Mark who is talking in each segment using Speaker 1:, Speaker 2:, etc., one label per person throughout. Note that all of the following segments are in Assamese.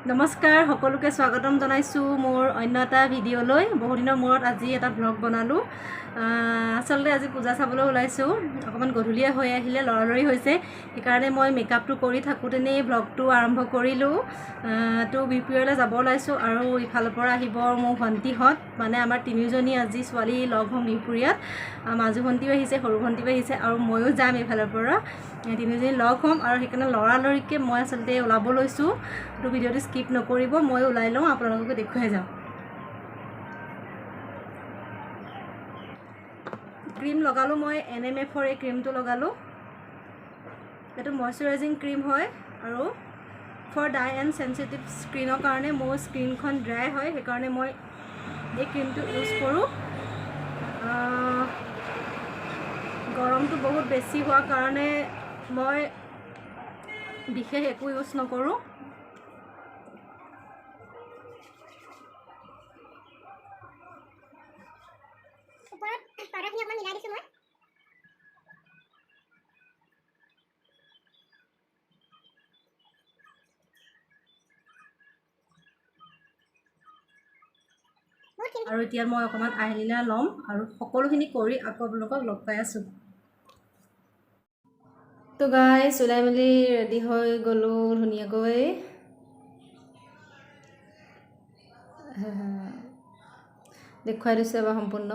Speaker 1: নমস্কাৰ, সকলোকে স্বাগতম জনাইছোঁ মোৰ অন্য এটা ভিডিঅ'লৈ। বহুদিনৰ মূৰত আজি এটা ভ্লগ বনালোঁ। আচলতে আজি পূজা চাবলৈ ওলাইছোঁ। অকণমান গধূলিয়ে হৈ আহিলে, লৰালৰি হৈছে, সেইকাৰণে মই মেকআপটো কৰি থাকোঁতেনেই ভ্লগটো আৰম্ভ কৰিলোঁ। তো বিহপুৰীয়ালৈ যাব ওলাইছোঁ আৰু ইফালৰ পৰা আহিব মোৰ ভণ্টিহঁত, মানে আমাৰ তিনিওজনী আজি ছোৱালী লগ হ'ম বিহপুৰীয়াত। মাজু ভণ্টিও আহিছে, সৰু ভণ্টিও আহিছে আৰু ময়ো যাম এইফালৰ পৰা। তিনিওজনী লগ হ'ম আৰু সেইকাৰণে লৰালৰিকৈ মই আচলতে ওলাব লৈছোঁ। তো ভিডিঅ'টো স্কিপ নকৰিব, মই ওলাই লওঁ, আপোনালোককো দেখুৱাই যাওঁ। ক্ৰীম লগালোঁ মই, এনএমএফৰ এই ক্ৰীমটো লগালোঁ। এইটো মইশ্চাৰাইজিং ক্ৰীম হয় আৰু ফৰ ড্ৰাই এণ্ড চেঞ্চিটিভ স্কিনৰ কাৰণে। মোৰ স্কিনখন ড্ৰাই হয়, সেইকাৰণে মই এই ক্ৰীমটো ইউজ কৰোঁ। গৰমটো বহুত বেছি হোৱাৰ কাৰণে মই বিশেষ একো ইউজ নকৰোঁ।
Speaker 2: ওপৰত পাউডাৰখিনি অকণমান মিলাই দিছোঁ মই। বহুতখিনি
Speaker 1: আৰু এতিয়া মই অকণমান আইলাইনাৰ ল'ম আৰু সকলোখিনি কৰি আকৌ আপোনালোকক লগ পাই আছোঁ। তো গাইজ, ওলাই মেলি ৰেডি হৈ গ'লোঁ ধুনীয়াকৈ। দেখুৱাই দিছোঁ এবাৰ সম্পূৰ্ণ।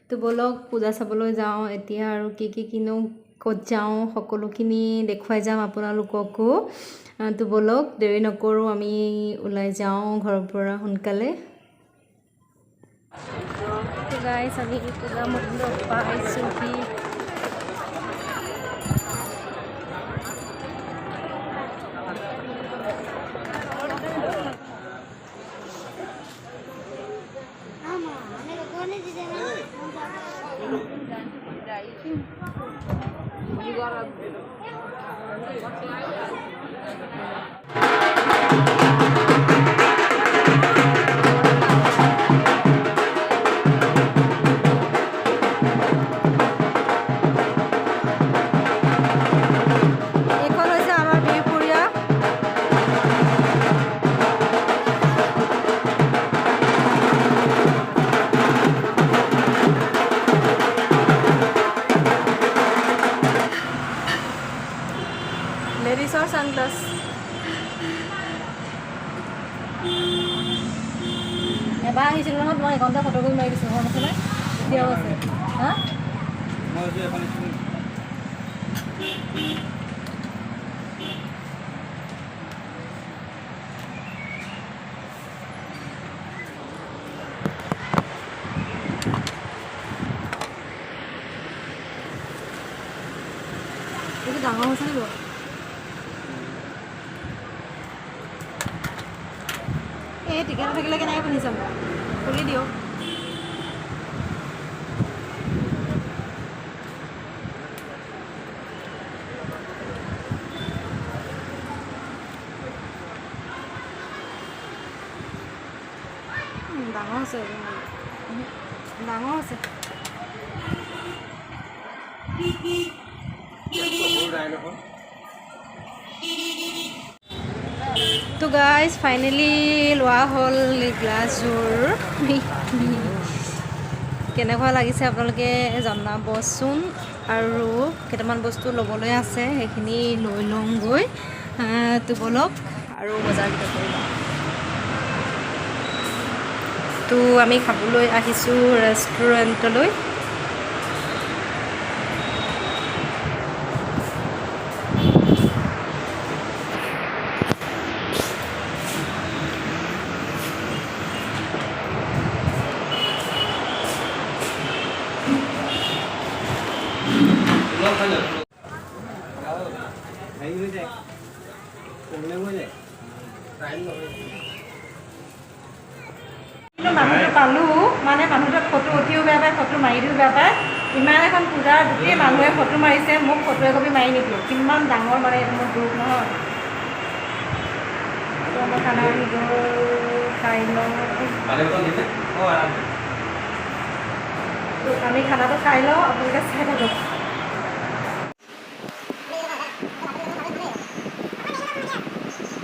Speaker 1: তো ব'লক, পূজা চাবলৈ যাওঁ এতিয়া আৰু কি কি কিনো, ক'ত যাওঁ, সকলোখিনি দেখুৱাই যাম আপোনালোককো। তো ব'লক, দেৰি নকৰোঁ, আমি ওলাই যাওঁ ঘৰৰ পৰা সোনকালে। তো গাইজ, আমি পূজা মণ্ডপ পাইছোঁহি। এইখন হৈছে আমাৰ বিহপুৰীয়া। লেডিছৰ ছানগ্লাছ। এবাৰ আহিছিলোঁ নহয়, তোমাক এইকণতে ফটো কৰি মাৰি দিছোঁ, মনত আছেনে? এতিয়াও আছে। হা,
Speaker 3: মই যে এখন স্কুল
Speaker 1: এইটো ডাঙৰ হৈছে নি বাৰু? এই টিকেট থাকিলে কেনেকৈ পিন্ধি চাম? খুলি দিয়ক। ডাঙৰ হৈছে, ডাঙৰ হৈছে।
Speaker 3: সৰু নাই নহয়।
Speaker 1: তো গাইজ, ফাইনেলি লোৱা হ'ল গ্লাছযোৰ। কেনেকুৱা লাগিছে আপোনালোকে জনাবচোন। আৰু কেইটামান বস্তু ল'বলৈ আছে, সেইখিনি লৈ লওঁগৈ। তো ব'লক আৰু বজাৰকেইটা কৰি লওঁ। তো আমি খাবলৈ আহিছোঁ ৰেষ্টুৰেণ্টলৈ।
Speaker 3: লগ খাই লওক। হেৰি হৈ যায়, প্ৰব্লেম হৈ যায়, টাইম নহয়।
Speaker 1: কিন্তু মানুহটো পালোঁ, মানে মানুহটোৱে ফটো উঠিও বেয়া পায়, ফটো মাৰি দিও বেয়া পায়। ইমান এখন পূজাৰ গোটেই মানুহে ফটো মাৰিছে, মোক ফটো একপি মাৰি নিদিয়ে। কিমান ডাঙৰ মানে এইটো মোৰ দুখ নহয়। তো মই খানা আহি গ'ল, খাই লওঁ।
Speaker 3: পানী বটল দিছে অঁ আৰাম।
Speaker 1: তো আমি খানাটো খাই লওঁ, আপোনালোকে চাই থাকক।
Speaker 2: Thank you.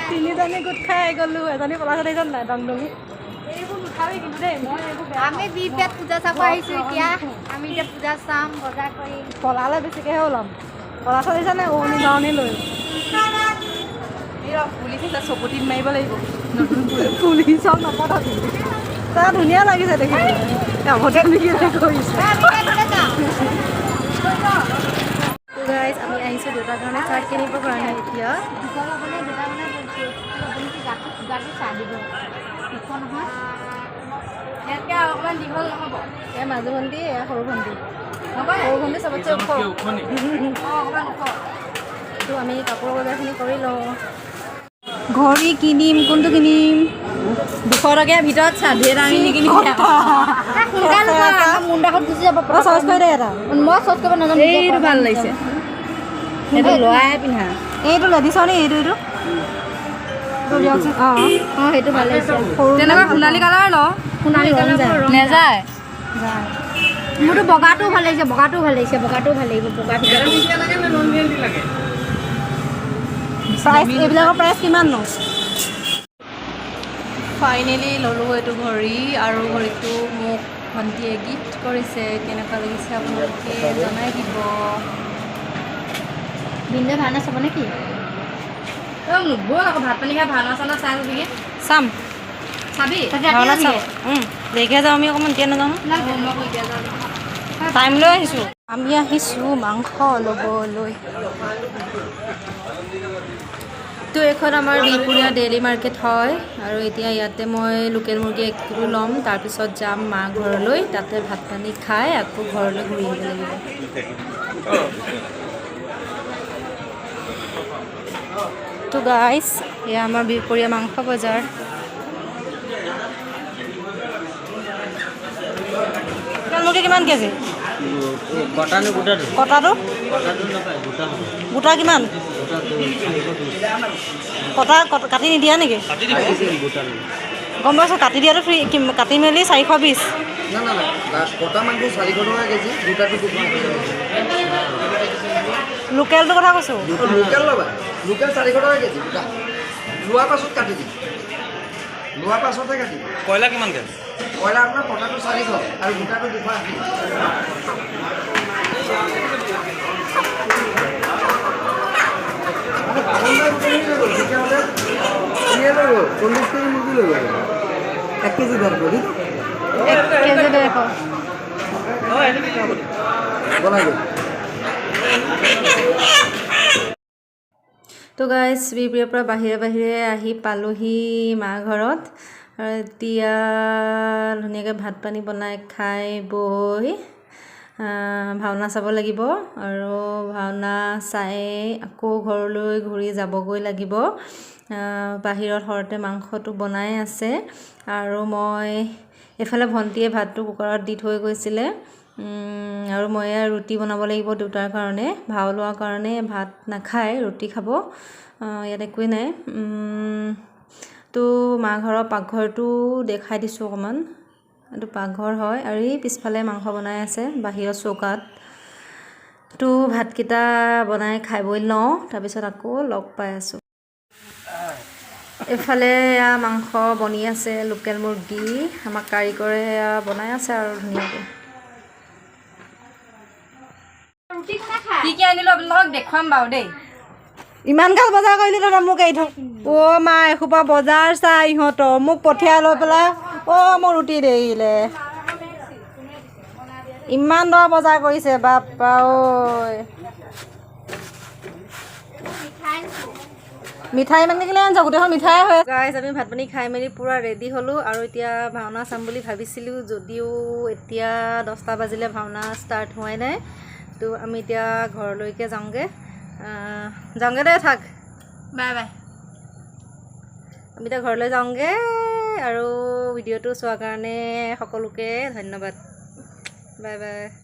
Speaker 1: তিনিজনী গোট খাই গ'লো, এজনী পলাশত আহিছে নাই দংদঙি। এইবোৰ নুঠাবি কিন্তু দেই, মই এইবোৰ বেয়া।
Speaker 4: আমি বিহপুৰীয়াত পূজা চাব আহিছোঁ। এতিয়া আমি এতিয়া পূজা চাম, বজাৰ কৰিম।
Speaker 1: পলালে বেছিকেহে ওলাম। পলাশত আহিছে নাই উৰণি দাৱনি লৈ?
Speaker 5: চকুটিত মাৰিব লাগিব।
Speaker 1: পুলিচক নপঠাবি। তাৰ ধুনীয়া লাগিছে দেখি, অভদ্ৰামি কৰিছে। গাইজ, আমি আহিছোঁ দেউতাৰ কাৰণে চাৰ্ট কিনিবৰ কাৰণে এতিয়া।
Speaker 4: দীঘল হ'বনে দেউতা? মানে আপুনি গাটো গাটো চাই দিব, ওখ নহয়।
Speaker 5: ইয়াতকৈ আৰু অকণমান দীঘল নহ'ব?
Speaker 1: এয়া মাজু ভণ্টি, এয়া সৰু ভণ্টি। সৰু ভণ্টি চবতছে ওখ।
Speaker 5: অঁ, অকণমান ওখ।
Speaker 1: তো আমি কাপোৰ বজাৰখিনি কৰি লওঁ। ঘড়ী কিনিম, কোনটো কিনিম?
Speaker 5: 200 টকীয়া ভিতৰত চা, ধেৰ দামী নিকিনিবি।
Speaker 4: সোনকালে মুণ্ডাখন গুচি যাব।
Speaker 1: অ, চইচ কৰি দে এটা।
Speaker 4: মই চইচ কৰিব নাজানো।
Speaker 5: এইটো ভাল লাগিছে, সেইটো ল'ৰাই পিন্ধা।
Speaker 1: এইটো লেডিছৰ নি? এইটো এইটো এইটো দিয়কচোন। অঁ।
Speaker 4: অঁ, সেইটো ভাল লাগিছে।
Speaker 1: সৰু।
Speaker 5: তেনেকুৱা সোণালী কালাৰ ল।
Speaker 4: সোণালী কালাৰ
Speaker 5: নেযায়।
Speaker 1: যায়।
Speaker 4: মোৰতো বগাটোও ভাল লাগিছে, বগাটোও ভাল লাগিছে, বগাটোও ভাল লাগিব, বগা ভিতৰত।
Speaker 1: প্ৰাইচ, এইবিলাকৰ প্ৰাইচ কিমান নো? ফাইনেলি ল'লোঁ এইটো ঘড়ী আৰু ঘড়ীটো মোক ভণ্টিয়ে গিফ্ট কৰিছে। কেনেকুৱা লাগিছে আপোনালোকে জনাই দিব।
Speaker 4: ভিনদেউ ভাওনা চাব নেকি?
Speaker 5: অ' ব'ল আকৌ, ভাত পানী খাই ভাওনা চাওনা চাই আহিবিগৈ।
Speaker 1: চাম।
Speaker 5: চাবি।
Speaker 1: ভাওনা চাম। দেৰিকৈ যাওঁ আমি অকণমান, এতিয়া নাযাওঁ।
Speaker 5: মই আকৌ এতিয়া যাওঁ।
Speaker 1: টাইম লৈ আহিছোঁ। আমি আহিছোঁ মাংস ল'বলৈ। তো এইখন আমাৰ বিহপুৰীয়া ডেইলি মাৰ্কেট হয় আৰু এতিয়া ইয়াতে মই লোকেল মুৰ্গী 1 কিলো ল'ম। তাৰপিছত যাম মা ঘৰলৈ, তাতে ভাত পানী খাই আকৌ ঘৰলৈ ঘূৰি আহিব লাগিব। তো গাইছ, এয়া আমাৰ বিহপুৰীয়া মাংস বজাৰ। লোকেল মুৰ্গী কিমান কেজি?
Speaker 3: কটা নে গোটাটো?
Speaker 1: কটাটো।
Speaker 3: কটাটো নাপায়, গোটা হ'ব।
Speaker 1: গোটা কিমান?
Speaker 3: গোটাটো 420।
Speaker 1: কটা কাটি নিদিয়া নেকি?
Speaker 3: কাটি দিম, গোটা নাই।
Speaker 1: গম পাইছোঁ, কাটি দিয়াটো ফ্ৰী। কাটি মেলি 420।
Speaker 6: না না না, কটা মাংস 400 টকা কেজি, গোটাটো 280 টকা।
Speaker 1: লোকেলটোৰ কথা কৈছোঁ।
Speaker 6: লোকেল ল'বা? লোকেল 400 টকা কেজি গোটা। লোৱাৰ পাছত কাটি দিম, লোৱাৰ পাছতহে কাটি দিম।
Speaker 7: কয়লা কিমানকৈ?
Speaker 6: কয়লাৰ আপোনাৰ কটাটো 400 আৰু গোটাটো 280। মানে বামুণ গোটেইখিনি লৈ গ'ল, তেতিয়াহ'লে ধুনীয়া লৈ গ'ল। 40 কেজি মুৰ্গী লৈ গ'ল, 1 কেজি 150 দিতো।
Speaker 4: 1 কেজি 150।
Speaker 6: বনাই দিওঁ।
Speaker 1: তো গাইজ, বিহপুৰীয়াৰ পৰা বাহিৰে বাহিৰে আহি পালোহি মা ঘৰত আৰু এতিয়া ধুনীয়াকৈ ভাত পানী বনাই খাই বৈ ভাওনা চাব লাগিব আৰু ভাওনা চাই আকৌ ঘৰলৈ ঘূৰি যাবগৈ লাগিব। বাহিৰত শৰতে মাংসটো বনাই আছে আৰু মই এইফালে ভণ্টিয়ে ভাতটো কুকাৰত দি থৈ গৈছিলে আৰু মই ৰুটি বনাব লাগিব দেউতাৰ কাৰণে। ভাও লোৱাৰ কাৰণে ভাত নাখায়, ৰুটি খাব। ইয়াত একোৱেই নাই। তো মা ঘৰৰ পাকঘৰটো দেখাই দিছোঁ অকণমান। এইটো পাকঘৰ হয় আৰু এই পিছফালে মাংস বনাই আছে বাহিৰৰ চৌকাত। তো ভাতকেইটা বনাই খাই বৈ লওঁ, তাৰপিছত আকৌ লগ পাই আছোঁ। এইফালে এয়া মাংস বনি আছে, লোকেল মুৰ্গী। আমাৰ কাৰিকৰে এয়া বনাই আছে আৰু ধুনীয়াকৈ।
Speaker 5: কি কি আনিলো আপোনালোকক দেখুৱাম বাৰু দেই।
Speaker 1: ইমান গাল বজাৰ কৰিলি তহঁতে, মোক এৰি থ। অ' মা, এসোপা বজাৰ চাই ইহঁতৰ মোক পঠিয়াই লৈ পেলাই। অ' মোক ৰুটি দেৰিলে। ইমান দৰ বজাৰ কৰিছে, বাপ্পা ঐ। মিঠাই ইমান কিনে আনিছ? গোটেইখন মিঠাই হৈ গাইজ। আমি ভাত পানী খাই মেলি পূৰা ৰেডি হ'লোঁ আৰু এতিয়া ভাওনা চাম বুলি ভাবিছিলোঁ যদিও এতিয়া 10টা বাজিলে, ভাওনা ষ্টাৰ্ট হোৱাই নাই। তো আমি এতিয়া ঘৰলৈকে যাওঁগৈ। যাওঁগৈ দে, থাক।
Speaker 5: Bye bye.
Speaker 1: আমি এতিয়া ঘৰলৈ যাওঁগৈ আৰু ভিডিঅ'টো চোৱাৰ কাৰণে সকলোকে ধন্যবাদ। Bye bye.